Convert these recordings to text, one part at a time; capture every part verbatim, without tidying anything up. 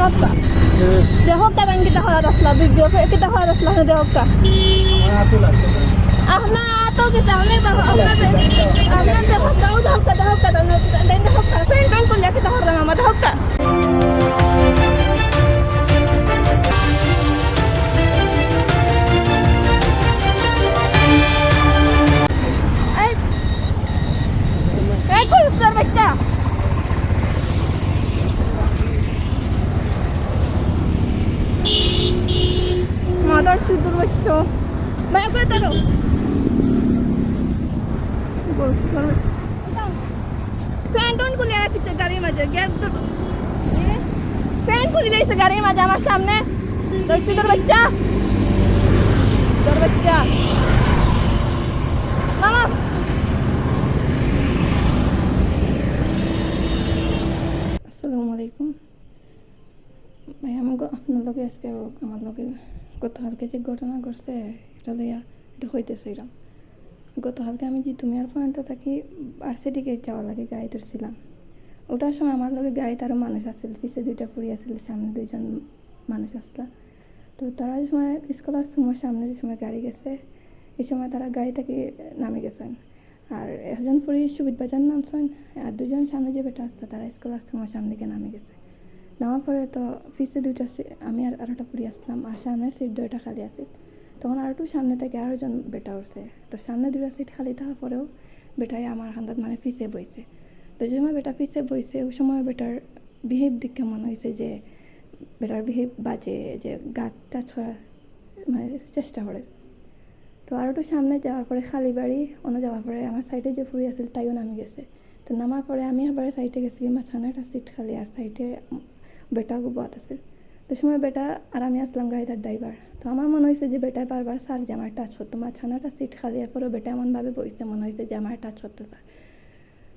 দেখউক্কা। দেখউক্কা, তাইন কিতা করাত আছলা, ভিডিও কিতা করাত আছলা, দেখউক্কা। আপনার আতো কিতা, আপনে বা-, আপনার বে-, আপনার দেখউক্কা, ও দেখউক্কা, দেখউক্কা, তাইন দেখউক্কা, প্যান্ট প্যান্ট খুলিয়া কিতা কররা মামা, দেখউক্কা। এই, এই গরুর বাচ্চা। মাদার চুদুর বাচ্চা। বাইর করে ধরো। গরুর বাচ্চা। প্যান্ট অন খুলিয়া রাখিছে গাড়ির মাঝে, গেট ধরো। প্যান্ট খুলি দিছে গাড়ির মাঝে আমার সামনে। তোর চুদুর বাচ্চা। তোর বাচ্চা। মামা। আসসালামু আলাইকুম। ভাই, আমি গ-, আপনার লগে আজকে আমার লগে গতকালকে যে ঘটনা ঘটছে, এটা লইয়া এটা কইতে চাইলাম। গতকালকে আমি জিতু মিয়ার পয়েন্ট থাকি ভার্সিটি গেট যাওয়ার লাগি গাড়ি ধরছিলাম। ওটার সময় আমার লগে গাড়িত আরও মানুষ আছিল, পিছে দুইটা ফুরি আছিল, সামনে দুইজন মানুষ আসলা। তো তারা যে সময় স্কলার সুমোর সামনে যে সময় গাড়ি গেছে, এই সময় তারা গাড়ি থাকি নামি গেছেন। আর একজন ফুরি সুবিধ বাজার নামছেন, আর দুজন সামনে যে বেটা আসতো, তারা স্কলার সুমোর সামনে গিয়ে নামি গেছে। নামার পরে তো পিছে দুইটা সি-, আমি আর আরোটা ফুরি আসলাম, আর সামনের সিট দুইটা খালি আছে। তখন আর একটু সামনে থেকে আরো জন বেটা উঠছে। তো সামনে দুইটা সিট খালি থাকার পরেও বেটায় আমার কান্দাত মানে পিছে বইছে। তো যে সময় বেটা পিছে বইছে, ওই সময় বেটার বিহেভ দেখে মনে হয়েছে যে বেটার বিহেভ বাজে, যে গাতটা ছোঁয়া মানে চেষ্টা করে। তো আর একটু সামনে যাওয়ার পরে খালি বাড়ি, অন্য যাওয়ার পরে আমার সাইডে যে ফুরি আছিল তাইও নামি গেছে। তো নামার পরে আমি আবার সাইডে গেছি, মাঝখানে একটা সিট খালি, আর সাইডে বেটা গুবাত আছে। তো সময় বেটা আর আমি আসলাম গাড়িটার ড্রাইভার। তো আমার মনে হয়েছে যে বেটায় বারবার স্যার যে আমার টাচ করতো, মাঝখানে একটা সিট খালি, এরপরেও বেটা এমনভাবে বইছে মনে হয়েছে যে আমার টাচ করতো স্যার।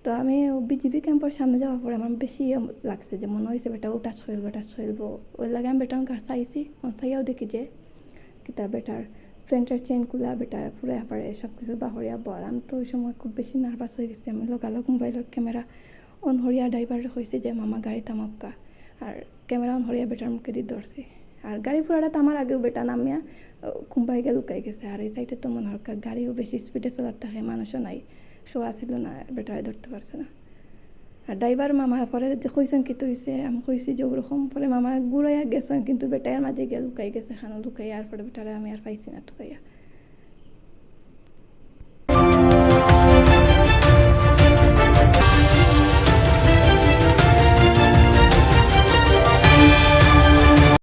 তো আমি বিজিবি ক্যাম্পের সামনে যাওয়ার পরে আমার বেশি ইয়ে লাগছে যে মনে হয়েছে বেটা ও টাচ করবো, টাচ করবো। ওই লাগে আমি বেটার কাছে আইছি, অন চাইয়াও দেখি যে কিতা বেটার প্যান্টের চেইন খুলা, বেটা পুরা পারে সব কিছু বাহরিয়া বল। আমি তো ওই সময় খুব বেশি নার্ভাস হয়ে গেছি। আমি লগালগ মোবাইলের ক্যামেরা অন হরিয়া ড্রাইভাররে কইছি যে, "মামা, গাড়ি থামাউক্কা।" আর ক্যামেরা অন হরিয়া বেটার মুখেদি ধরছি। আর গাড়ি পুরাটা থামার আগেও বেটা নামিয়া, আহ, কুম্বাই গিয়া লুকাই গেছে। আর এই সাইডে তো মনে হয় গাড়িও বেশি স্পিডে চলার থাকে, মানুষও নাই, কেউ আছিল না, বেটারে ধরতে পারছে না। আর ড্রাইভার মামা পরে যে কইছেন কিতা হইছে, আমি কইছি যে ওরকম। পরে মামা ঘুরাইয়া গেছেন, কিন্তু বেটায় মাঝে গিয়া লুকাই গেছে, খানো লুকাই। আর পরে বেটারে আমি আর পাইছি না তুকাইয়া।